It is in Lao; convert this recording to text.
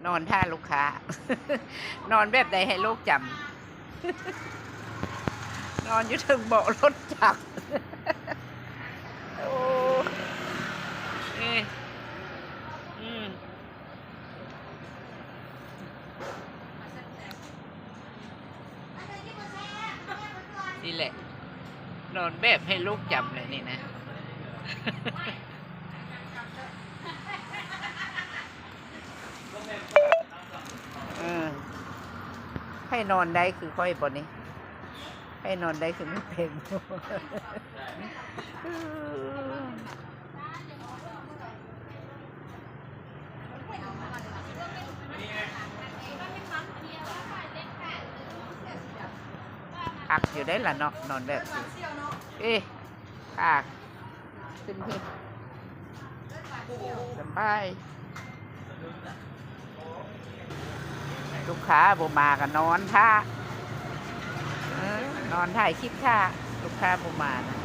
ນອນຖ້າລູກຄ້າ ນອນແບບໃດໃຫ້ໂລກຈຳ ນອນຢູ່ເທິງເບາະລົດຈັກ ໂອ້ ເອີ ອືມ. ນີ້ແຫຼະ ນອນແບບໃຫ້ໂລກຈຳແຫຼະນີ້ນະ ເອີ ໃຜນອນໄດ້ຄືຂ້ອຍບໍ່ນີ້? ໃຜນອນໄດ້ຄືແມ່ເປັນ? ຄັກຢູ່ໄດ໋ລະເນາະ ນອນແບບນີ້ ເອ ຄັກ ຂຶ້ນເພິ່ນ ສະບາຍ ລູກຄ້າບໍ່ມາກໍນອນຖ້າ ເອີ ນອນຖ່າຍຄລິບຖ້າ ລູກຄ້າບໍ່ມານະ.